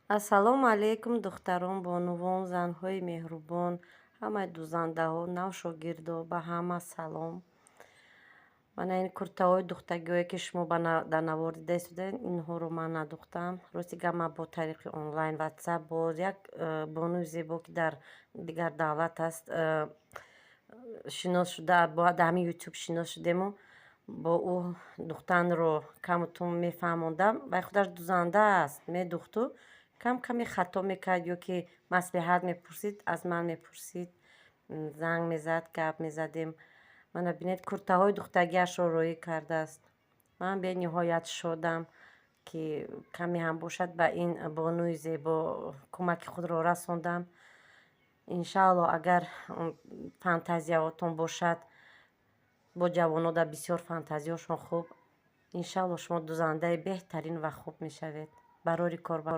Ассалому алайкум, духтарон, бонувон, занҳои меҳрубон, ҳамаи дузандаҳо, навшогирдо, ба ҳама салом. Мана ин куртаҳои духтагиҳое, ки шумо дар навор дида истодаед, инҳоро ман надухтам. Рости гап, ман бо тариқи онлайн, Ватсап боз як бонуи зебо, ки дар дигар давлат аст, шинос шуда, дар ҳамин Ютуб шинос шудему бо ӯ духтанро каму тум мефаҳмондам. Вай худаш дузанда аст, медухту кам каме хато мекард ё ки маслиҳат мепурсид, аз ман мепурсид, занг мезад, гап мезадем. Мана бинед, куртаҳои духтагиашро роӣ кардааст. Ман бениҳоят шодам, ки каме ҳам бошад, ба ин бонуи зебо кӯмаки худро расондам. Иншаалло, агар фантазияотон бошад, бо ҷавонода бисёр фантазияшон хуб, иншаалло, шумо дузандаи беҳтарин ва хуб мешавед. Барори кор.